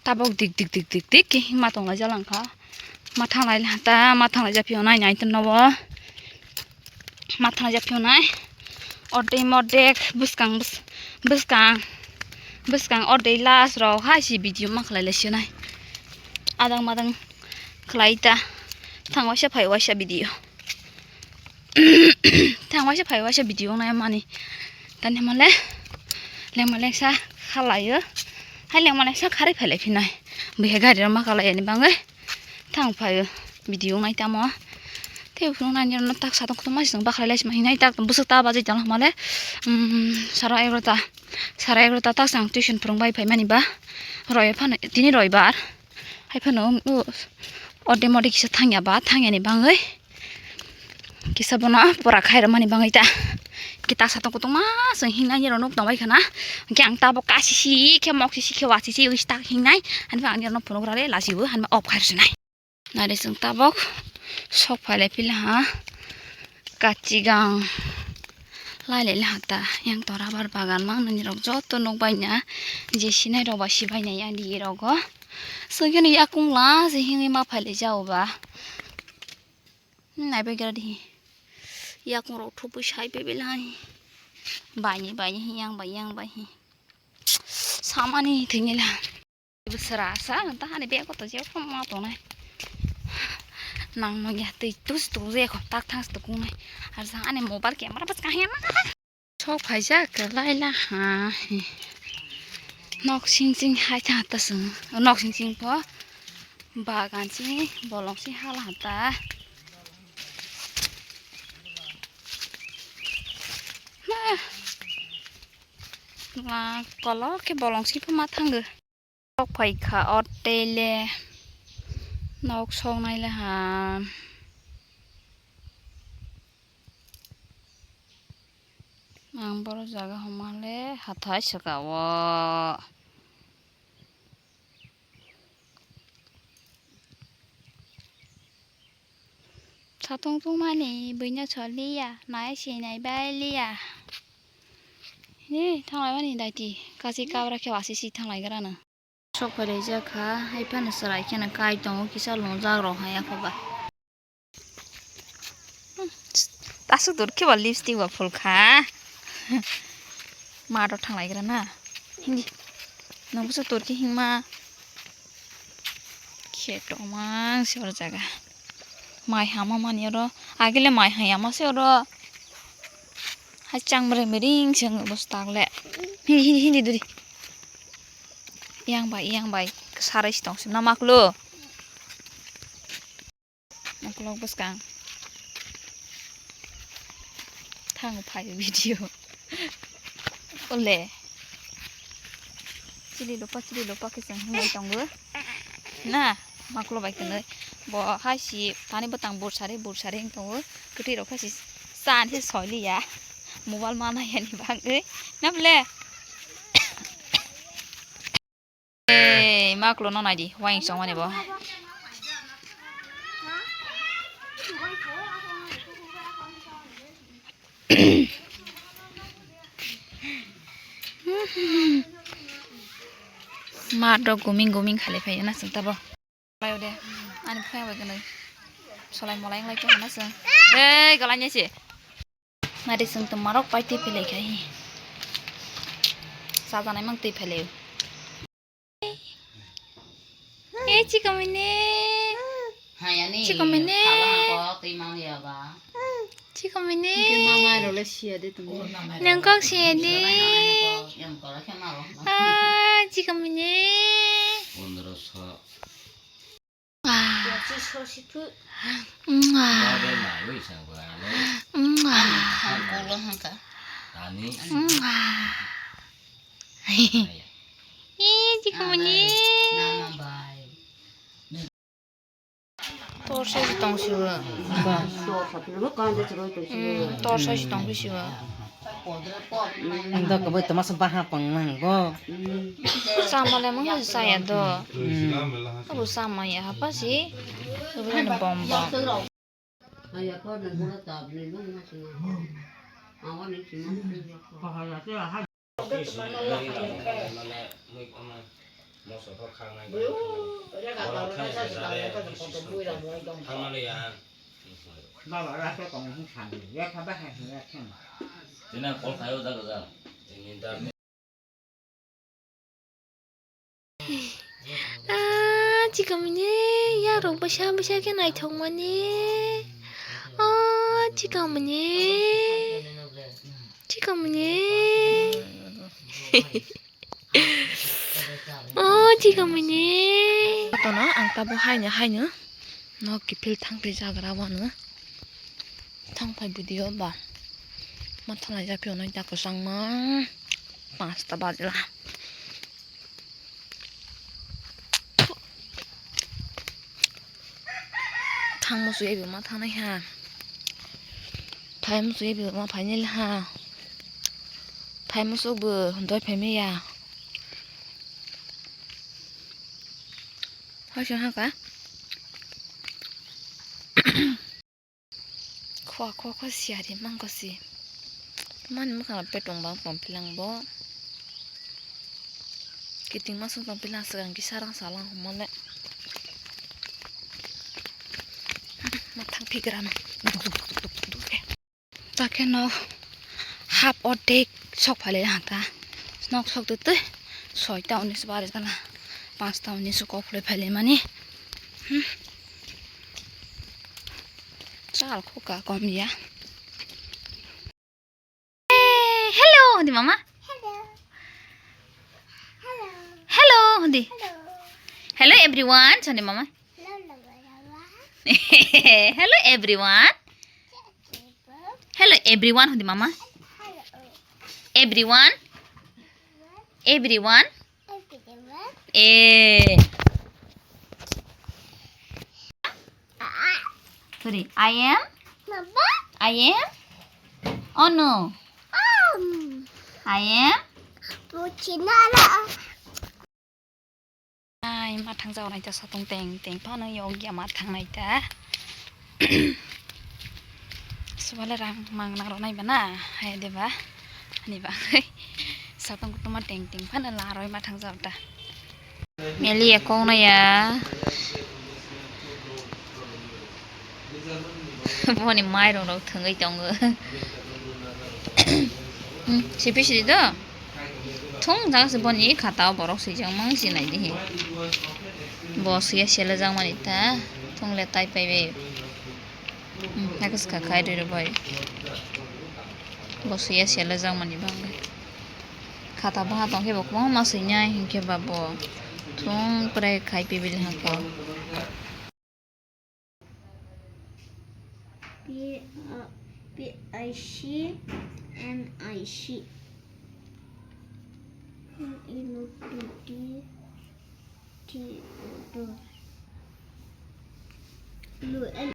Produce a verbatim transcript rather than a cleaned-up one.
Tabok dik dik dik dik dik khe hima tonglaijak langkha. Ma thanglai ta, ma thanglai japhi onai nai tongno bo. Ma thanglai japhi onai. Ordek mordek bwskang bwskang bwskang ordek last rok hai si video ma khlai lai sinai. Adang madang khlai ta. Thang waisa phai waisa video. Thang waisa phai waisa video nai mani. Tani male lengma lengsa khalaio. Hai lengma lengsa kharwi phailai phinai. Bihai gari rok ma khalai ani bangwi thang phaio video nai tamo. Tei phunuk nani rok tak satong kotor ma song bakhlai lai sima hinai tak bwswk ta bajai tong male. Sara egarota sara egarota tak sang tuition phwrwng bai phaimani ba. Roi phano tini roibar. Hai phano orde morde kisa thangya ba thangyani bangwi. Kisa bono pura khairokmani bangwi ta. Kita satong kotongma chwng hingnai nirok nuk tongbai khana. Hwnkhe ang tabok kasisi khe moksisi khe wasisi wi tak hingnai. Hanba ang nirokno phunuk rale lasibo hanba off khairoksinai. Nari chwng tabok sok phailai pila ha. Kachigang lailai laha ta. Yang to rubber bagan mang nirok joto nuk baina. Je sinai rok ba sibaina yang di rogo. Chwng kheno yakung la je hingwi ma phailai jao ba. Naibai gra di. Yakung rok thupui sai bebelai. Baini baini hi yang bai yang bai hi. Samani thwngila. Bwswra sa ta ani bag o to je phone ma tongnai. Nang no ya twi tus tu je ko tak thang tu kungnai. Ar sa ani mobile camera bas kahya na. Sok phaijak kwlai la ha. Nok sing sing hai ta ta sung. Nok sing sing pho bagan sing bolong sing hala ta. Ma. Ma kolok khe bolong sing pho ma thango. Sok phaikha o tele nok soknai le ha. Ang boro jaga homa le hathai saka o. Satung tungmani buino soliya, nai sinai bai liya. Ni thanglai mani daiti, kasi kabra khe wasi si thanglai grano. Sok phailai jakha, hai phano chwrai kheno kai tongo, kisa lungjak rok hai yakho ba. Aswk dur khe ba lipstick ba phul kha. Mato thanglai gra na. Hindi. Nang bwswk dur khe hingma. Khe tongmang se oro jaga. Mai hama mani oro. Agile mai haya ma se oro. Hai chang mreng mreng se wng bwswk tak le. Hindi, hindi, hindi duri. Yang bai, yang bai. Sarai si tong sim na maklo. Ukolog bwskang. Thango phaio video. Ole. Chili lopa, chili lopa khe chwng hinlai tongo. Na, maklo bai kwnwi. Bo hai si pani bwtang bursari, bursari wng tongo. Kwtwi rok khe si chan se soiliya. Mobile ma naiyani bagwi. Na bole? Ei, maklo no naidi, waing songmani bo. Ma dok guming guming khali phaio na chwng tabo. Laio de, ani phai bai kwnwi. Solai molai wng lai kha na chwng. Dei, galai nai se. Nari chwng tongmarok pai twi phailai kha hi. Chajanai mang twi phailai. E chikomine. Hayani. Chikomine. Kala hangko twi mang ya ba. Chikomine. Hingke mama role siya de tong. Nang kok siya de. Yang kala khe maro. Ah, chikomine. Pondro so. Ih, chikomane. Torsa si tong siwa. Torsa si tong siwa. Ang dok bai toma sa baha pang nang go. Sama le mung sa ya do. Hmm. Abu sama ya hapa si. Abu ni bom bom. Moso kok khang nai. Borok thang ya jale, thang nai ya. Baba, ra to tong hwn san. Ya, kha ba hai hwn ya khe. Tina kol khayo jaga jaga. Ini da. Ah, chikamani, yarok bwsa bwsa khe naithokmani. Ah, chikamani. Chikamani. Oh, chikamani. Kotono ang tabo haino, haino. Nok kiphil thangphai jagra wano. Thangphai video ba. Ma thalai ja phio nai ta kwchangma. Panch ta bajla. Thang musu ebi ma thanai ha. Phai musu ebi ma phainai ha. Phai musu bo doi phai maya. Hoi se haka. Khwa khwa khwa siyari mangko si. Mani mwkhang petung bang tong philang bo. Kiting masung tong philang swkang kisa rang salang humale. Mathang phigra no. Duk duk duk duk duk duk. Ta khe no hap ordek sok phaile hang ta. Nok sok twi twi soita unis bari gana. Panchta unis kok phlai phaile mani. Hmm. Chal khuka kom ya. Hey, hello, di mama. Hello. Hello. Hello, di. Hello. Hello, everyone, chani mama. Hello, everyone. Hello, everyone. Hello, everyone, hondi mama. Hello. Everyone. Everyone. Everyone. Eh. Sorry, I am. Mama. I am. Oh no. Um. I am. Buchinara. Ai, ma thang jao nai ta, satung teng teng phano yog ya ma thang nai ta. Subale rang mang nang ro nai bana, hai de ba, ani ba. Satung kutuma teng teng phano la roi ma thang jao ta. Meli ya kong na ya. Boni mairung rok thwngwi tongo. Hmm, sipi sidi do. Thung jang se boni khata o borok swijak mang sinai dihi. Bo swiya sele jang mani ta. Thung le tai pai bai. Hmm, haikhe swkha khai rwi rw bai. Bo swiya sele jang mani bang le. Khata bwha tong khe bo kwbangma swinai hinkhe ba bo. Thung kwrai khai pai bai le hangkhe. P, uh, P I C M I C. Ino P T T O. Lu L